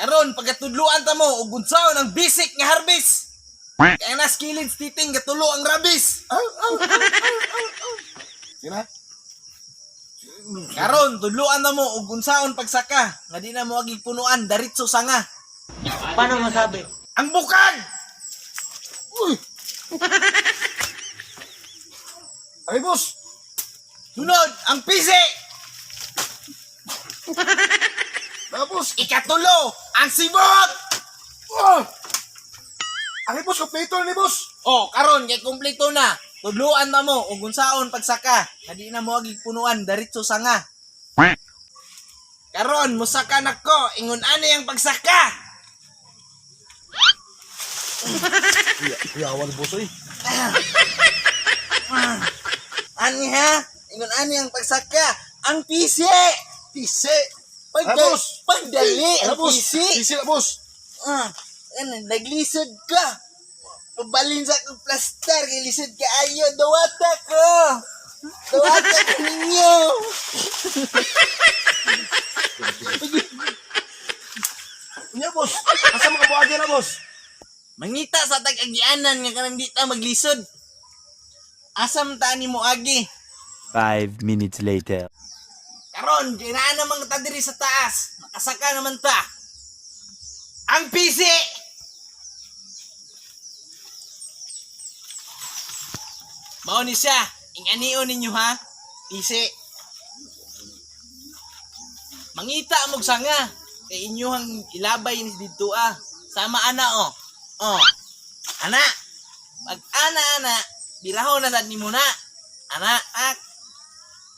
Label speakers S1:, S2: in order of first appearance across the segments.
S1: Karon pagkatudluan ta mo og unsaon ang basic nga harvest. Kaya nas kilid titing gatulo ang rabis.
S2: Aw, aw, aw, aw, aw, aw. Sige na.
S1: Karon tudluan ta mo og unsaon pagsaka nga di na mo agig punuan diretso sanga.
S3: Paano masabi?
S1: Ang bukag.
S2: Uy! Ay, boss!
S1: Sunod ang pisi.
S2: Tapos!
S1: Ikatulo ang sibot.
S2: Oh! Ay, boss, kompleto na ni boss!
S1: Oh, karon kay kumpleto na. Tudluan na mo og unsaon pagsaka nga di na mo agig punuan diretso sanga. Karon musaka nako ingon ani ang pagsaka.
S2: Kuyawan ni boss, oy.
S1: Ani ha? Ingon ani ang pagsaka. Ang pisi.
S2: Pisi!
S1: Pagda-
S2: Ah, boss!
S1: Pagdali
S2: Ah,
S1: ang
S2: boss!
S1: pisi.
S2: Pisi na, boss!
S1: Ah, ano, naglisod ka. Pabalin sa akong plaster, kay lisod ka ayo, dawata ko. Dawata ko ninyo.
S2: Unya, boss! Asa mga buhagi na, boss?
S1: Mangita sa tag-agianan nga kanang di ta maglisod. Asam ta ni mo agi.
S4: 5 minutes later.
S1: Karon, kay naa namang ta diri sa taas. Nakasaka naman ta. Ang pisi! Mao ni siya. Inganion ninyo ha. Pisi. Mangita mog sanga. Kay inyohang ilabay ni didto ah. Sama ana oh. Oh. Ana. Pag ana ana, biraho na sad nimo na. Ana, ak.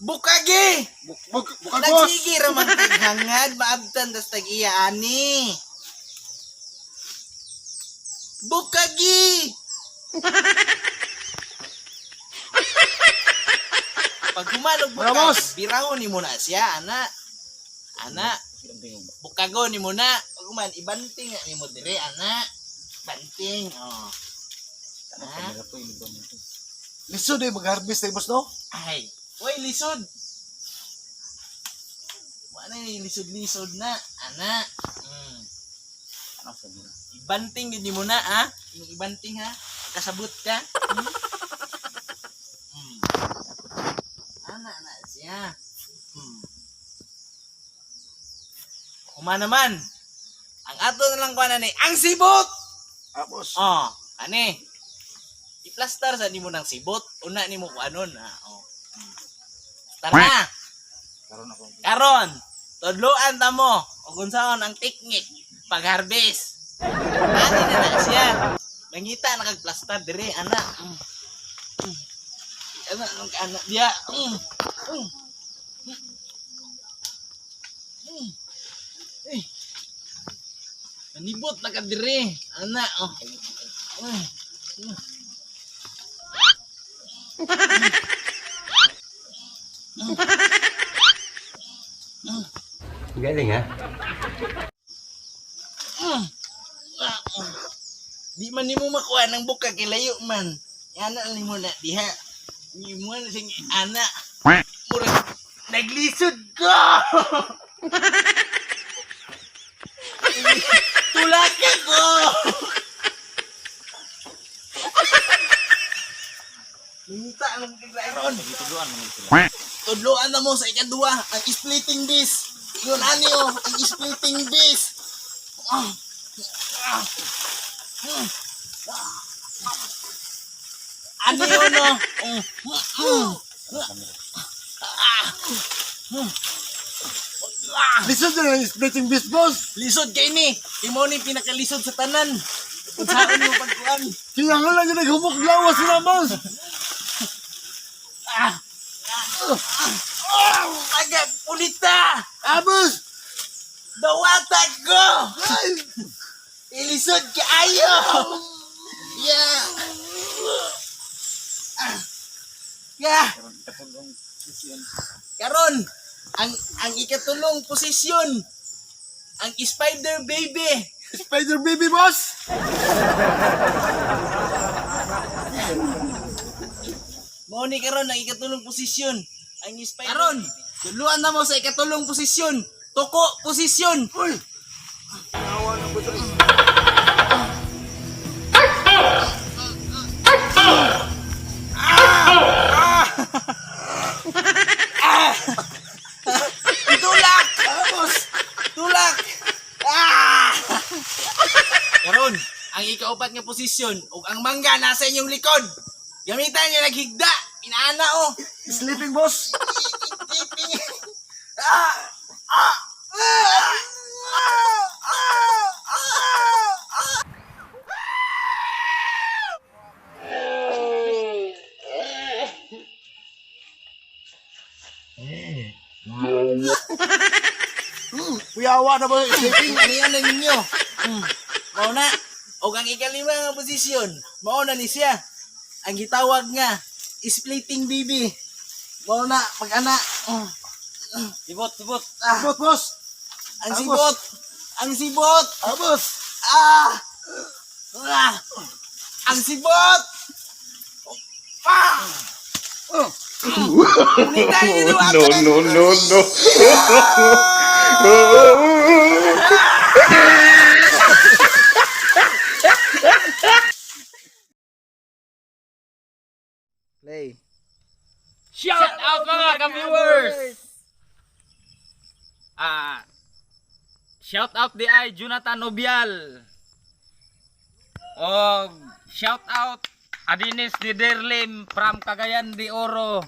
S1: Bukagi!
S2: Buk, bukag, boss!
S1: Nagsige ra man kag hangad maabtan tas tag iya ani. Bukagi. Pag humalog
S2: Mga
S1: bukag,
S2: boss!
S1: birahon ni mo na siya, ana. Ana. Bukago ni mo na. Pag human, ibanting ni mo dire, ana. Banting, oh. Ha?
S2: Lisod eh, mag-harvest eh, boss, no?
S1: Ay, uy, lisod. Wala ni lisod-lisod na, ana. Ibanting yun mo na, ha? Yung ibanting, ha? Kasabot ka. Hmm? Ana na siya. Huma naman. Ang ato na lang kuha na ni, ang sibot!
S2: Ah, boss.
S1: Oh, ani. I-plaster sa nimo ng sibot, una nimo kuanon, ha. Oh. Tara.
S2: Karon ako.
S1: Karon, tudloan ta mo og unsaon ang teknik pag-harvest. Ani na na siya. Mangita na kag plaster dire ana. Ana ang ana diya. Eh. Manibot na ka dire. Ana oh.
S4: Galing ha?
S1: Di man nimo makuha ng buka kay layo man. Ana nimo na diha. Nimo na sing ana. Murag naglisod ko. Tulak ko. Minta ang kaglaron. Tudloan na mo sa ikaduha ang splitting base. Yun ani oh, ang splitting base. Ah. Ah. Ano yun, no?
S2: Lisod na lang yung splitting beast, boss!
S1: Lisod kay ni. Imo ni pinakalisod sa tanan. Unsaon mo pagkuan?
S2: Kailangan lang yung naghumok lawas na, boss!
S1: Ah! Ah! Ah! Aga, pulita!
S2: Ah, boss!
S1: Dawata ko!
S2: Ay!
S1: Ilisod kaayo! Yeah! Ah. Yeah! Karon, ang ikatulong posisyon, ang Spider Baby.
S2: Spider baby, boss!
S1: Mao ni karon ang ikatulong posisyon. Ang Spider Karon, duluan na mo sa ikatulong posisyon. Tuko posisyon.
S2: Uy! Kuyawa na, boss.
S1: Tulak!
S2: Boss!
S1: Tulak! Ah! Karon, ang ikaupat nga posisyon ug ang mangga nasa inyong likod. Gamitan niyo naghigda. Inaana oh.
S2: Sleeping, boss. Kuyawa na, boss. Sleeping.
S1: Ano yan na ninyo? Mao na. Og ang ikalima nga posisyon, mao na ni siya. Ang gitawag nga splitting baby. Mao na pag ana.
S3: Sibot, sibot.
S1: Ah,
S2: Boss, boss.
S1: ang
S2: Ah,
S1: sibot. Ang sibot.
S2: Ah, boss.
S1: Ah! Ah! Ang sibot! Ah! Unita niyo
S5: No, no, no, no.
S1: Play.
S6: Shout out, mga ka-viewers! Ah, shout out di ay Jonathan Obial. Og shout out Adinis ni Derlim from Cagayan de Oro.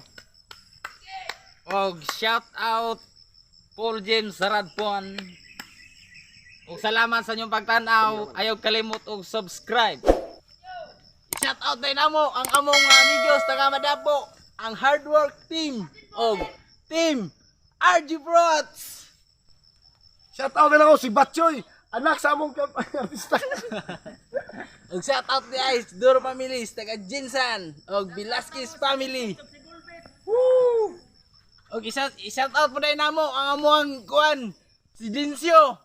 S6: Og shout out Paul James Saradpon. Og salamat sa inyong pagtan-aw. Ayaw kalimot og subscribe.
S1: Shout out din amo ang among mga amigos taga Madapo, ang hard work team og Team RG Brots.
S2: Shout out na lang ako si Batchoy. Anak sa among artista.
S1: Og shout out di ay Duro Families taga Jinsan og Velasquez family. Woo! Og isa shout out po din namo ang among kuan si Dincio.